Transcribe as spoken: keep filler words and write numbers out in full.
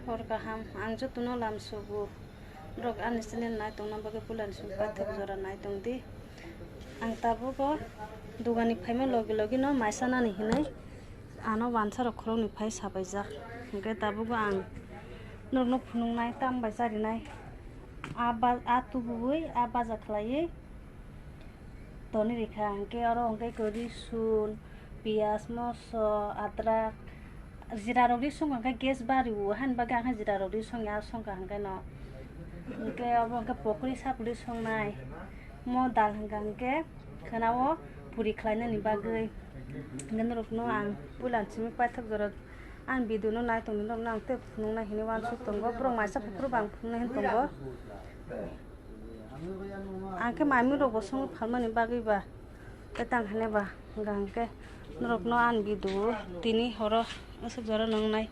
Hor kaham, ang jotono lamsogo. Norok ani channel nai tongna bagwi puilani simi paithak jora nai tongdi. Ang tabuk o dogani phaima logi logi no maisa nani hinwi ano wansa rok khoroknwi phai sabaijak. Hwnkhe tabuk o ang norokno phunuknai, tambai charinai. A ba-, a tubui, a baja khlaiwi toni rikha, hwnkhe oro hwnkhe khe risun, piyaj, moso, adrak, jira rok ri songkha hwnkhe gas bari o, hani bagwi ang khe jira rok ri songya, songkha hwnkhe no. Hwnkhe obo hwnkhe pokri sapli songnai, mo dal hwnkha hwnkhe khwnao puri khlainani bagwi. Hwnkhe norokno ang puila simi paithak jora ang video no nai tongdi, norokno ang tei phunuknai hinwi uansuk tongo, borok maisa buphuru bo ang phunuknai hinwi tongo. Ang khe mami rok bo songwi phalmani bagwi ba tei tang hane ba hwnkha hwnkhe norokno ani video o tini horo aswk jora nwngnai.